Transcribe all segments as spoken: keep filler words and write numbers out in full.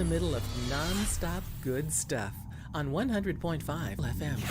the middle of non-stop good stuff on one hundred point five F M.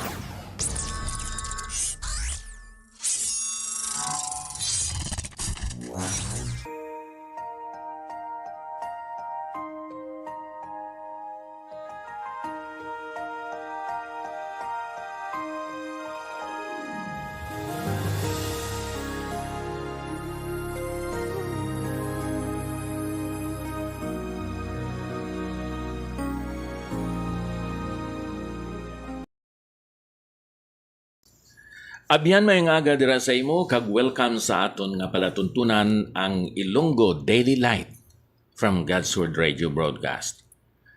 Abyan, maayong aga dira sa imo, kag welcome sa aton nga palatuntunan, ang Ilonggo Daily Light from God's Word Radio Broadcast.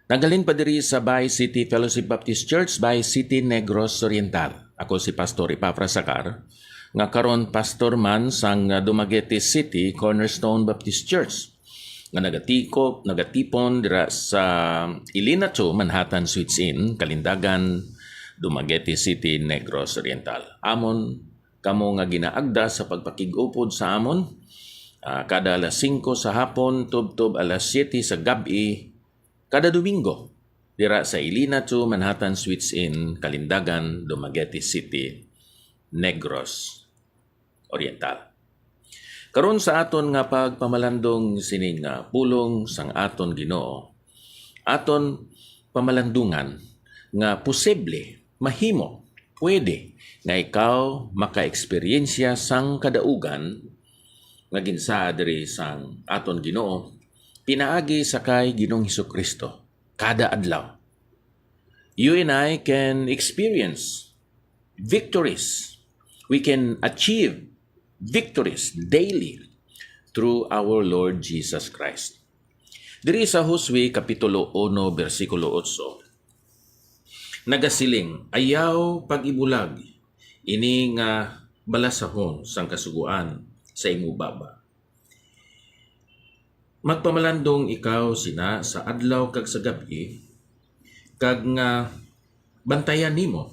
Naghalin pa diri sa Bay City Fellowship Baptist Church, Bay City, Negros Oriental. Ako si Pastor Epafras Sacar, nga karon pastor man sang Dumaguete City Cornerstone Baptist Church, nga nagatiko-, nagatipon dira sa Ilina Two Manhattan Suites Inn, Kalindagan, Dumaguete City, Negros Oriental. Amon kamo nga ginaagda sa pagpakig-upod sa amon, ah, kada alas singko sa hapon tubtob alas siyete sa gab-i, kada Domingo, dira sa Ilina Two Manhattan Suites Inn, Kalindagan, Dumaguete City, Negros Oriental. Karon, sa aton nga pagpamalandong sining, ah, pulong sang aton Ginoo, aton pamalandungan nga posible, mahimo, pwede nga ikaw makaeksperyensya sang kadaugan nga ginsaad diri sang aton Ginoo pinaagi sa kay Ginoong Jesu-Cristo kada adlaw. You and I can experience victories. We can achieve victories daily through our Lord Jesus Christ. Diri sa Josue Kapitulo Uno, bersikulo otso, nagasiling, "Ayaw pag-ibulag ini nga balasahon sang Kasugoan sa imo baba. Magpamalandong ikaw sina sa adlaw kag sa gab-i, kag nga bantayan nimo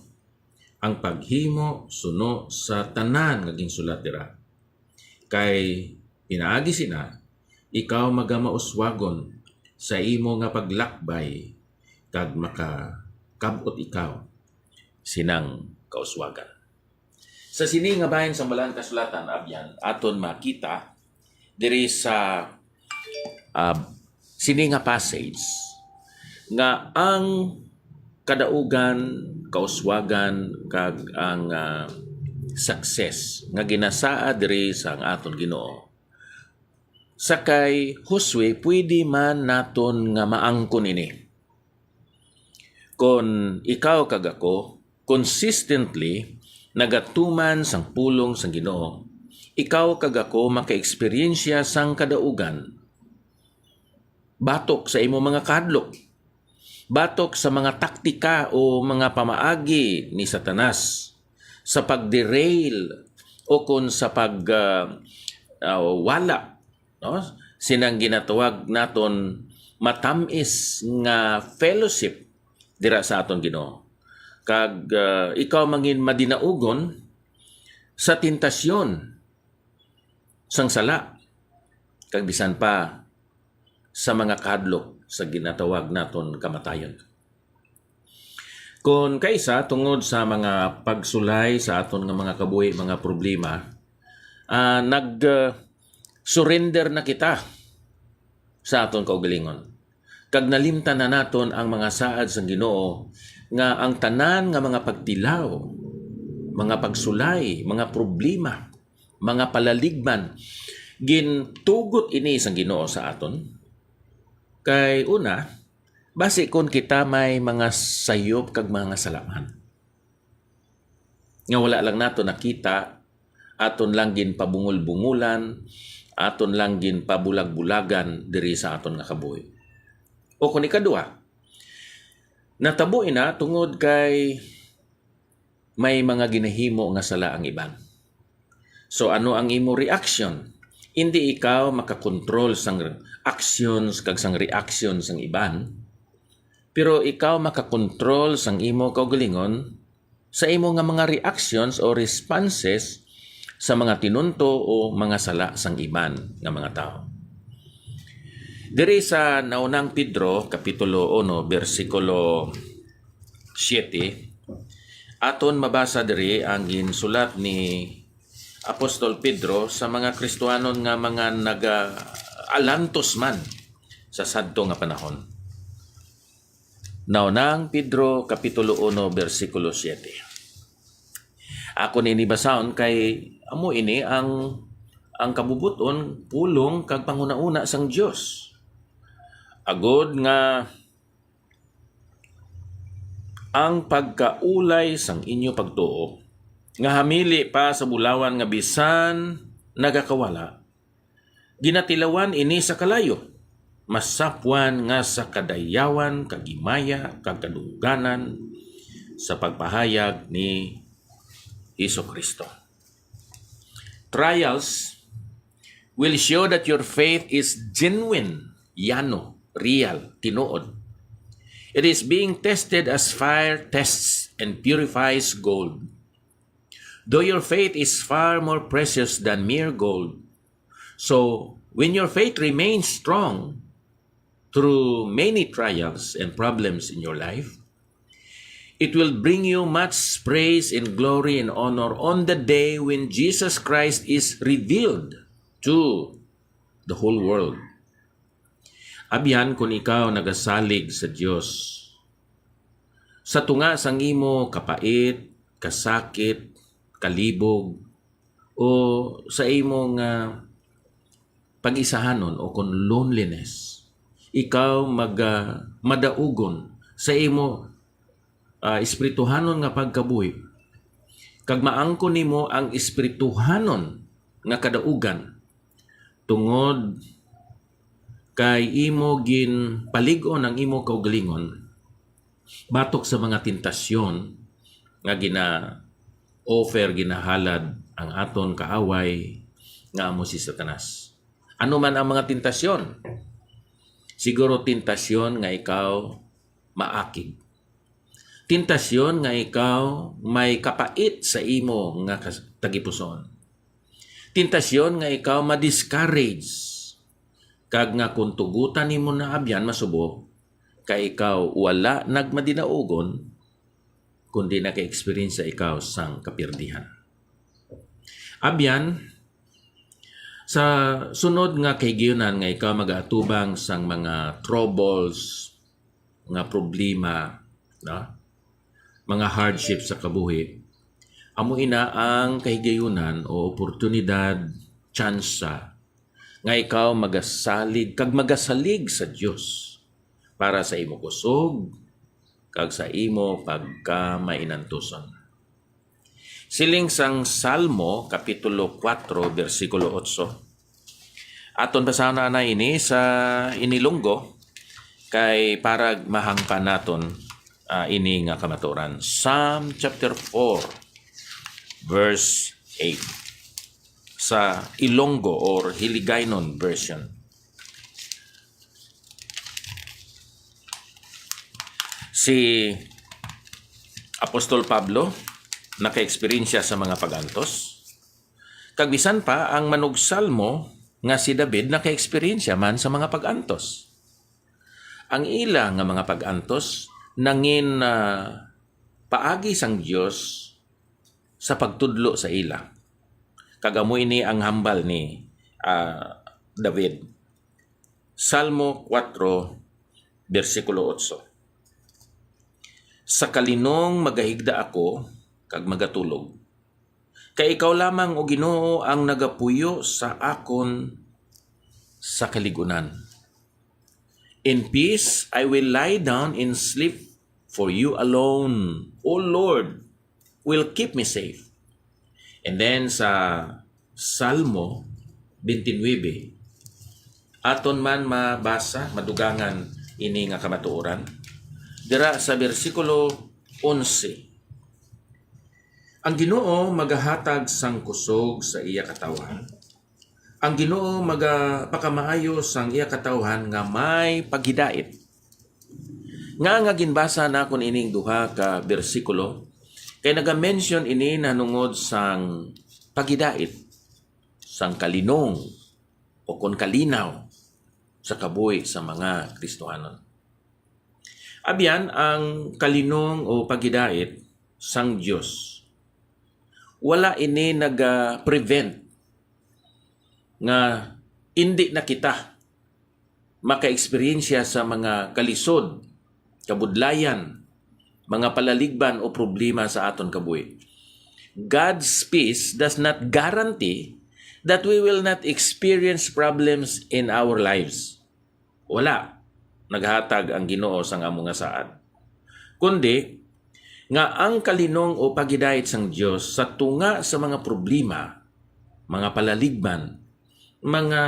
ang paghimo suno sa tanan nga ginsulat dira. Kay pinaagi sina, ikaw magamauswagon sa imo nga paglakbay, kag makakab-ot ikaw sinang kauswagan." Sa sini nga bahin sang Balaan Kasulatan, abyan, aton makita diri sa, ah, sini nga passage nga ang kadaugan, kauswagan, kag ang, ah, success nga ginasaad diri sang aton Ginoo, sa kay Josue, pwede man naton nga maangkon ini. Kon ikaw kag ako consistently nagatuman sang pulong sang Ginoo, ikaw kag ako makaeksperyensya sang kadaugan batok sa imo mga kahadlok, batok sa mga taktika o mga pamaagi ni Satanas sa pag-derail o kon sa pag, ah, ah, wala, no? Sinang ginatawag naton matam-is nga fellowship dira sa aton Ginoo. Kag, ah, ikaw mangin madinaugon sa tentasyon sang sala, kag bisan pa sa mga kahadlok sa ginatawag naton kamatayon. Kon kaisa, tungod sa mga pagsulay sa aton nga mga kabuhi, mga problema, ah, nag, ah, surrender na kita sa aton kaugalingon. Kag nalimtan na naton ang mga saad sang Ginoo, nga ang tanan nga mga pagtilaw, mga pagsulay, mga problema, mga palaligman, gintugot ini sang Ginoo sa aton. Kay una, basi kon kita may mga sayop kag mga salaman nga wala lang nato nakita, aton lang ginpabungol-bungolan, aton lang ginpabulag-bulagan diri sa aton nga kabuhi. O kon ikadua, natabo ina tungod kay may mga ginahimo nga sala ang iban. So, ano ang imo reaction? Indi ikaw makakontrol sang actions kag sang reaction sang iban, pero ikaw makakontrol sang imo kaugalingon sa imo nga mga reactions o responses sa mga tinunto o mga sala sang iban nga mga tawo. Diri sa Naunang Pedro, Kapitulo uno, bersikulo siete, aton mabasa diri ang ginsulat ni Apostol Pedro sa mga Kristiyanon nga mga nagaalantos man sa sadto nga panahon. Naunang Pedro, Kapitulo uno, bersikulo siete. Ako nini basahon kay amo ini ang, ang kabubuton, pulong, kag panghunahuna sang Dios. Agod nga ang pagkaulay sang inyo pagtuo, nga hamili pa sa bulawan nga bisan nagakawala, ginatilawan ini sa kalayo, masapwan nga sa kadayawan, kag himaya, kag kadungganan sa pagpahayag ni Jesu-Cristo. Trials will show that your faith is genuine, yano, real, tinuod. It is being tested as fire tests and purifies gold. Though your faith is far more precious than mere gold, so when your faith remains strong through many trials and problems in your life, it will bring you much praise and glory and honor on the day when Jesus Christ is revealed to the whole world. Abyan, kun ikaw nagasalig sa Dios sa tunga sang imo kapait, kasakit, kalibog, o sa imo nga pag-isahanon, o kon loneliness, ikaw mag, ah, madaugon sa imo, ah, espirituhanon nga pagkabuhi, kag maangkon nimo ang espirituhanon nga kadaugan, tungod kay imo ginpalig-on ang imo kaugalingon batok sa mga tentasyon nga gina-offer, ginahalad ang aton kaaway nga amo si Satanas. Ano man ang mga tentasyon? Siguro tentasyon nga ikaw maakig. Tentasyon nga ikaw may kapait sa imo nga kas-, tagipusoon. Tentasyon nga ikaw ma-discourage, kag nga kon tugutan nimo na abyan masubo, kay ikaw wala nagmadinaugon, kundi naka-eksperyensya ikaw sang kapirdihan. Abyan, sa sunod nga kahigayunan nga ikaw magaatubang sang mga troubles, nga problema, no? Mga hardship sa kabuhi, amo ina ang kahigayunan o oportunidad, tsansa, nga ikaw magasalig kag magasalig sa Dios para sa imo kusog kag sa imo pagkamainantuson. Siling sang Salmo, Kapitulo kuwatro, bersikulo otso. Aton basahon na ini sa inilunggo, kay para mahangpan naton, ah, ini nga kamatuoran. Psalm chapter four, verse eight. Sa Ilonggo or Hiligaynon version. Si Apostol Pablo naka-eksperyensya sa mga pag-antos. Kag bisan pa ang manugsalmo nga si David naka-eksperyensya man sa mga pag-antos. Ang ila nga mga pag-antos nangin, ah, paagi sang Dios sa pagtudlo sa ila. Kag amo ini ang hambal ni, ah, David. Salmo kuwatro, bersikulo otso. Sa kalinong magahigda ako kag magatulog, kay ikaw lamang, O Ginoo, ang nagapuyo sa akon sa kalig-unan. In peace I will lie down and sleep, for you alone, O Lord, will keep me safe. And then sa Salmo twenty-nine, aton man mabasa, madugangan ini nga kamatuoran. Dira sa bersikulo onse, ang Ginoo magahatag sang kusog sa iya katawhan. Ang Ginoo magapakamaayo sang iya katawhan nga may paghidait. Nga, nga ginbasa nakon ining duha ka bersikulo, kay naga-mention ini nahanungod sang paghidait, sang kalinong, o kon kalinaw. sa kabuhi sa mga Kristohanon. Abyan, ang kalinong o paghidait sang Dios, wala ini naga-prevent nga indi na kita maka-eksperyensya sa mga kalisod, kabudlayan, mga palaligban o problema sa aton kabuhi. God's peace does not guarantee that we will not experience problems in our lives. Wala naghatag ang Ginoo sang amo nga saad, kundi nga ang kalinong o paghidait sang Dios sa tunga sa mga problema, mga palaligban, mga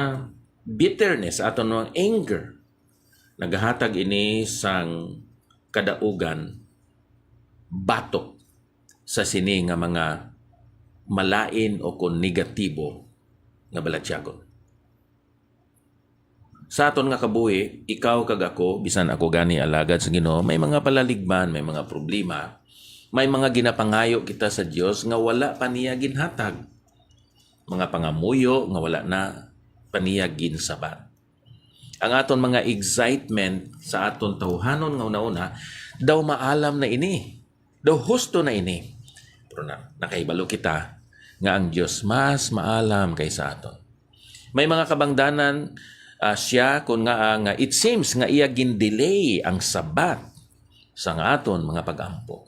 bitterness, aton mga anger, nagahatag ini sang kadaugan batok sa sini nga mga malain o kon negatibo nga balatyagon. Sa aton nga kabuhi, ikaw kag ako, bisan ako gani alagad sa Ginoo, may mga palaligban, may mga problema, may mga ginapangayo kita sa Dios nga wala pa niya ginhatag, mga pangamuyo nga wala na pa niya ginsabat. Ang aton mga excitement sa aton tawhanon nga una-una, daw maalam na ini. Daw husto na ini. Pero na, nakahibalo kita nga ang Dios mas maalam kaysa aton. May mga kabangdanan, ah, siya kon nga, ah, nga it seems nga iya gin-delay ang sabat sang aton mga pag-ampo.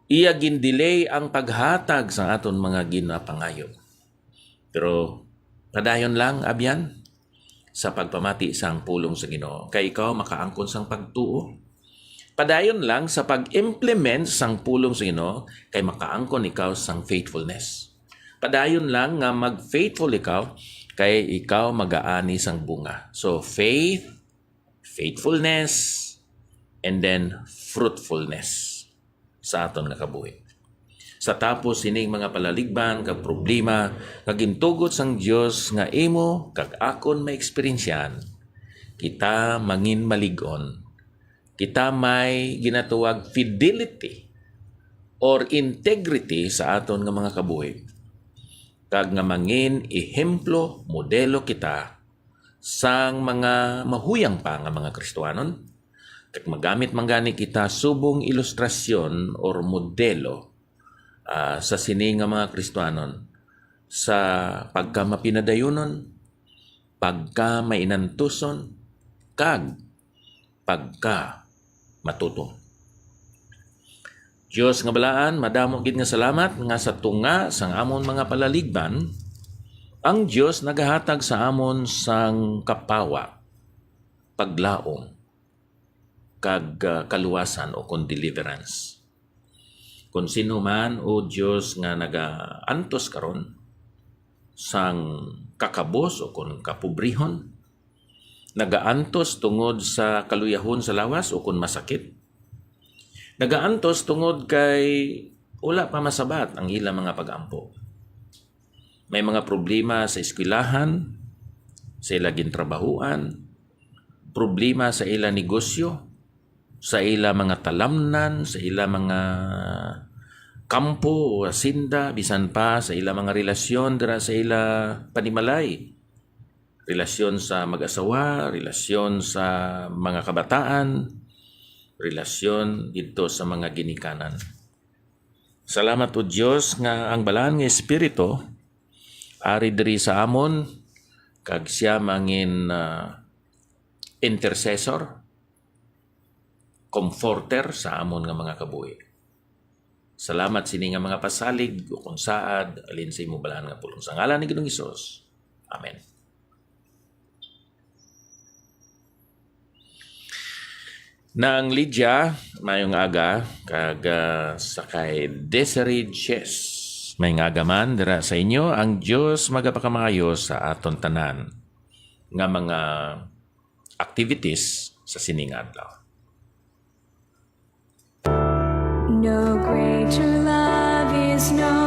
Iya gin-delay ang paghatag sang aton mga ginapangayo. Pero padayon lang, abyan, sa pagpamati sang pulong sa Ginoo, kay ikaw makaangkon sang pagtuo. Padayon lang sa pag-implement sang pulong sa Ginoo, kay makaangkon ikaw sang faithfulness. Padayon lang nga mag-faithful ikaw, kay ikaw magaani sang bunga. So, faith, faithfulness, and then fruitfulness sa aton nga kabuhi. Sa tapos sining mga palaligban kag problema nga gintugot sang Dios nga imo kag akon maeksperiensyahan, kita mangin malig-on. Kita may ginatawag fidelity or integrity sa aton nga mga kabuhi, kag nga mangin ehemplo, modelo kita sang mga mahuyang pa nga mga Kristiyanon, kag magamit man gani kita subong ilustrasyon or modelo, ah, sa sini nga mga Kristiyanon sa pagkamapinadayunon, pagkamainantuson, kag pagkamatutom. Dios nga balaan, madamo gid nga salamat nga sa tunga sang amon mga palaligban, ang Dios nagahatag sa amon sang kapawa, paglaom, kag, ah, kaluwasan o kon deliverance. Kon sino man, O Dios, nga nagaantos karon sang kakabos o kon kapobrehon, nagaantos tungod sa kaluyahon sa lawas o kon masakit, nagaantos tungod kay wala pa masabat ang ila mga pag-ampo. May mga problema sa eskwelahan, sa ila gintrabahuan, problema sa ila negosyo, sa ila mga talamnan, sa ila mga kampo o hacienda, bisan pa sa ila mga relasyon dira sa ila panimalay. Relasyon sa mag-asawa, relasyon sa mga kabataan, relasyon didto sa mga ginikanan. Salamat, O Dios, nga ang Balaan nga Espiritu ari diri sa amon, kag siya mangin, ah, intercessor, comforter sa amon nga mga kabuhi. Salamat sini nga mga pasalig o kon saad, halin sa imo balaan nga pulong. Sa ngalan ni Ginoong Hesus. Amen. Nang Lydia, mayong aga, kag, ah, sa kay Desiree Chess, mayong aga man dira sa inyo. Ang Dios magapakamaayo sa aton tanan nga mga activities sa sining adlaw. No greater love is known.